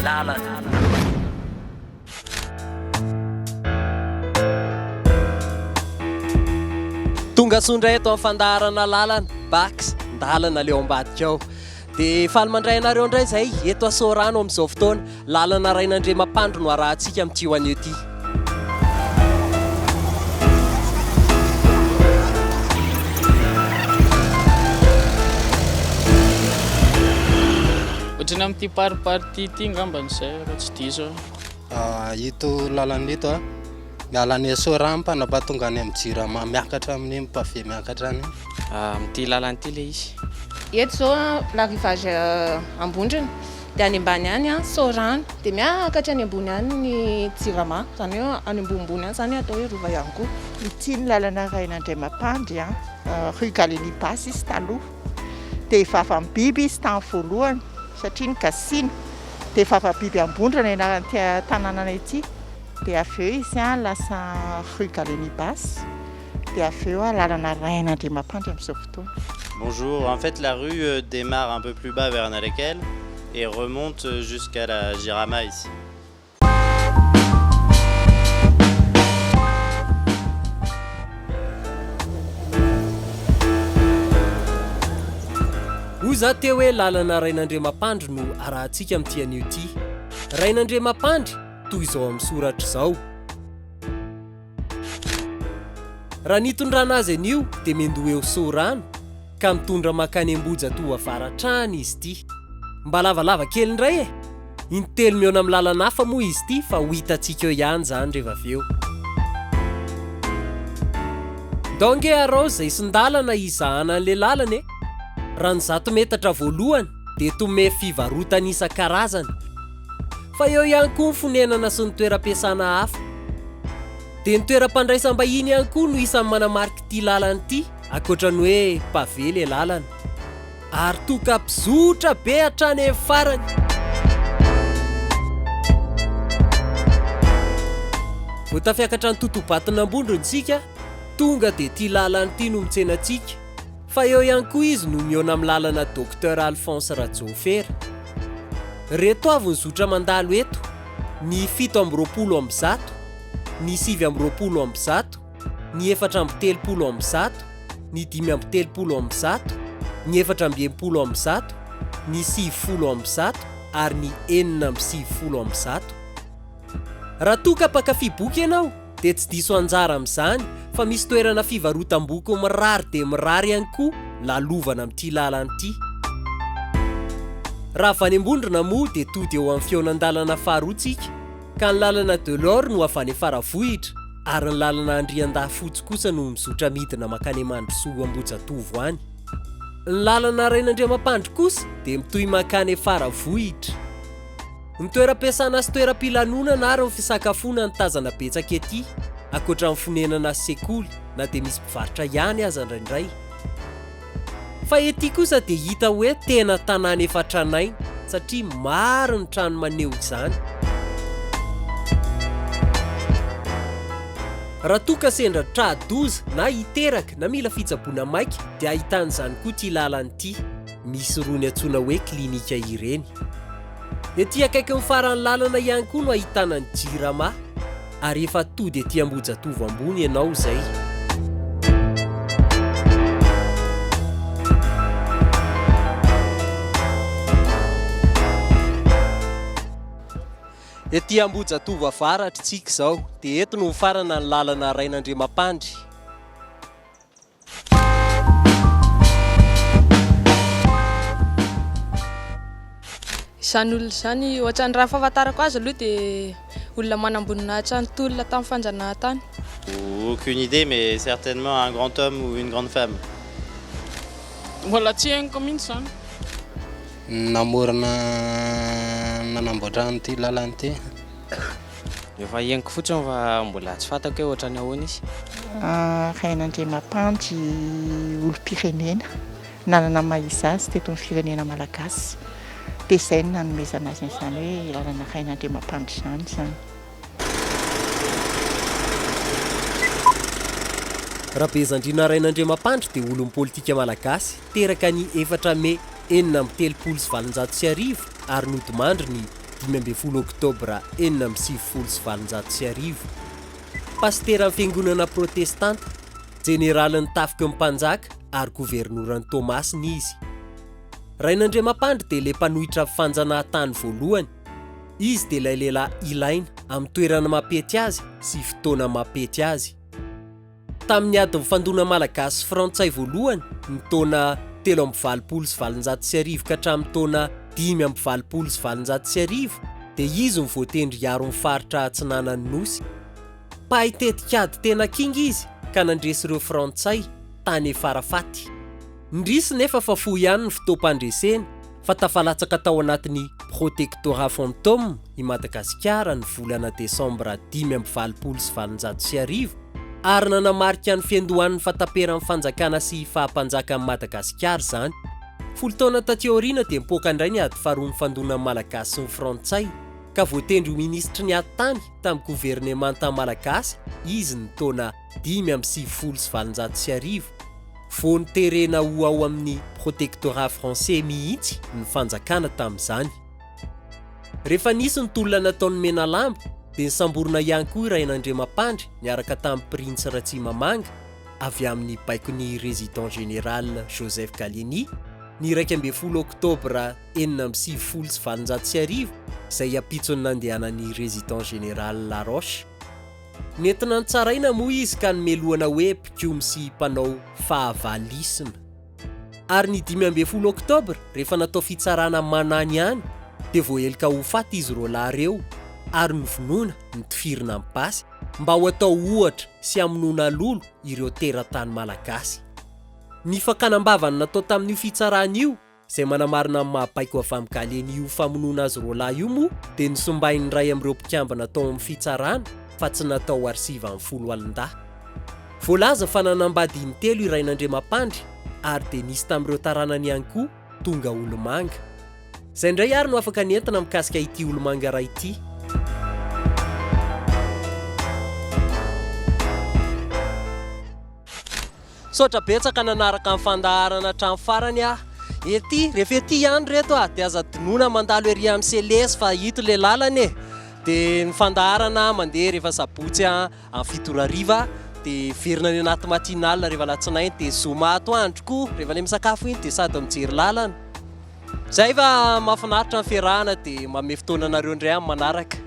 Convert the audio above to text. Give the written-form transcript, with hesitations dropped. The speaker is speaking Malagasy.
Lalana. Tonga soa indray eto amin'ny fandaharana Lalana, Bax, ndalana le ao ambadika ao. Dia faly mandray anareo indray izay eto Asorano amin'izao fotoana. Lalana Rainandriamampandry no arahantsika amin'ity ho anio ity. Ohatran'ny amin'ity party ity ngambany izay raha tsy diso aho. Ito lalana ito a, miala any Sorampa nampatonga any amin'ny Jirama miakatra amin'iny pavé miakatra any. Amin'ity lalana ity ilay izy. Eto izao a, la rivage Ambondrona, dia any ambany any a Soarano, dia miakatra any ambony any ny Jirama, izany hoe any ambonimbony any izany atao hoe Rova ihany koa. Ity ny lalana Rainandriamampandry a, rue Gallieni Basse izy taloha, dia vavan'ny biby izy tamin'ny voalohany satria nogasiana, dia vava-biby Ambondrona ny anaran'ity tanànana ity, dia avy eo izy lasa rue Gallieni Basse. Dia avy eo lalana Rainandriamampandry amin'izao fotoana. Bonjour, en fait la rue euh, démarre un peu plus bas vers Nalekel et remonte jusqu'à la Jirama ici. Hoy za teo hoe lalana Rainandriamampandry no arahantsika amin'ity anio ity. Rainandriamampandry, toy izao amin'ny soratra izao. Raha nitondrana azy anio dia mendoa eo Soarano ka mitondra mankany Ambohijatovo avaratra any izy ity. Mba lavalava kely indray e! Intelo mihaona amin'ny lalana hafa moa izy ity fa ho hitantsika eo ihany izany rehefa avy eo. Ndao ange arao izay sin-dalana hizahana an'ilay lalana e! Raha ny zato metatra voalohany dia tomefy fivarotana isan-karazany. Fa eo ihany koa ny fonenana sy ny toeram-piasana hafa. Dia ny toeram-pandraisam-bahiny ihany koa no isan'ny manamarika ity lalana ity, ankoatra ny hoe pavé ilay lalana. Ary toka-pizotra be hatrany amin'ny farany. Vao tafiakatra ny totobaton'Ambondrona isika, tonga dia ity lalana ity no mitsena antsika. Fa eo ihany koa izy no mihaona amin'ny lalana Docteur Alphonse Rajaofera. Reto avy ny zotra mandalo eto, ny 127, ny 129, ny 134, ny 135, ny 164, ny 190 ary ny 196. Raha toa ka mpankafy boky ianao dia tsy diso anjara amin'izany fa misy toerana fivarotam-boky mirary dia mirary ihany koa lalovana amin'ity lalana ity. Raha avy any Ambondrona moa dia tody eo amin'ny fihaonan-dalana faharoa tsika ka ny lalana Delors no avy any Faravohitra ary ny lalana Andriandahifotsy kosa no mizotra midina mankany Mandrosoa Ambohijatovo any. Ny lalana Rainandriamampandry kosa dia mitohy mankany Faravohitra. Ny toeram-piasana sy toeram-pilanonana ary ny fisakafoana no tazana betsaka ety, ankoatra ny fonenana sy sekoly, na dia misy mpivarotra ihany aza indraindray. Fa ety kosa dia hita hoe tena tanàna efa tranainy, satria maro ny trano maneho izany. Raha toa ka sendra tra-doza na hiteraka na mila fitsaboana maika dia ahitana izany koa ity lalana ity. Misy irony antsoina hoe klinika ireny. Ety akaikin'ny faran'ny lalana ihany koa no ahitana ny Jirama ary efa tody ety Ambohijatovo ambony ianao izay. Ety Ambohijatovo avaratra isika izao dia eto no mifarana ny lalana Rainandriamampandry. Izany olona izany, ohatran'ny raha ny fahafantarako azy aloha dia olona manamboninahitra nitolona tamin'ny fanjanahantany. Aucune idée mais certainement un grand homme ou une grande femme. Mbola tsy henoko mihitsy izany. Namorona nanamboatra an'ity lalana ity. Efa henoko fotsiny fa mbola tsy fantako hoe ohatran'ny ahoana izy. Rainandriamampandry olom-pirenena nanana ny maha izy azy teto amin'ny firenena malagasy dia izay no nanomezana azy an'izany hoe lalana Rainandriamampandry izany izany. Rabezandriana Rainandriamampandry dia olon'ny politika malagasy, teraka ny efatra mey 1836 ary nodimandry ny. 15 oktobra 1896. Pasiteran'ny fiangonana protestanta, jeneralin'ny tafiky ny mpanjaka ary governoran'i Toamasina izy. Rainandriamampandry dia ilay mpanohitra fanjanahantany voalohany. Izy dia ilay lehilahy ilaina amin'ny toerana mampety azy sy fotoana mampety azy. Tamin'ny ady nifandona Malagasy sy Frantsay voalohany ny taona 1883 ka hatramin'ny taona 1885 dia izy no voatendry hiaro ny faritra atsinanan'ny Nosy. Mpahay tetikady tena kinga izy ka nandresy ireo Frantsay tany Farafaty. Indrisy nefa fa fohy ihany ny fotoam-pandreseny fa tafalatsaka tao anatin'ny Protectorat fantôme i Madagasikara ny volana desambra 1885 ary nanamarika ny fiandohan'ny fataperan'ny fanjakana sy faha-mpanjakan'i Madagasikara izany. Folo taona taty aoriana dia nipoaka indray ny ady faharoa nifandonan'ny Malagasy sy ny Frantsay ka voatendry ho minisitry ny ady tany tamin'ny governemanta malagasy izy ny taona 1895. Vao noterena ho ao amin'ny Protectorat français mihitsy ny fanjakana tamin'izany. Rehefa nisy ny tolona nataon'ny Menalamba dia nisamborina ihany koa i Rainandriamampandry niaraka tamin'ny Printsy Ratsimamanga avy amin'ny baikon'ny Résident Général Joseph Gallieni ny 11 oktobra 1896 izay ampitson'ny nandehanan'ny Résident Général Laroche. Nentina notsaraina moa izy ka nomelohana hoe mpikomy sy mpanao fahavalisma. Ary ny 15 oktobra, rehefa natao fitsarana manany ihany, dia voaheloka ho faty izy roalahy ireo ary novonoina, notifirina amin'ny basy, mba ho atao ohatra sy hamonoana lolo ireo teratany malagasy. Ny fakana am-bavany natao tamin'io fitsarana io Izay manamarina ny maha baiko avy amin'i Gallieni io famonoana azy roalahy io moa dia nosombain'ny iray amin'ireo mpikambana tao amin'ny fitsarana fa tsy natao arsivan'ny foloalindahy. Voalaza fa nanambady intelo i Rainandriamampandry ary dia nisy tamin'ireo taranany ihany koa tonga olomanga. Izay indray ary no afaka nentina mikasika ity olomanga iray ity. Misaotra betsaka nanaraka ny fandaharana hatramin'ny farany ah. Ety, rehefa ety ihany reto ah, dia aza adinoina mandalo ery amin'ny Selezy fa ito le lalana e. Dia ny fandaharana mandeha rehefa sabotsy ah, amin'ny 7 ora hariva, dia miverina any anaty matinale rehefa alatsinainy, dia zoma atoandro koa rehefa ilay misakafo iny dia sady mijery lalana. Zay fa mahafinaritra ny fiarahana dia manome fotoana anareo indray amin'ny manaraka.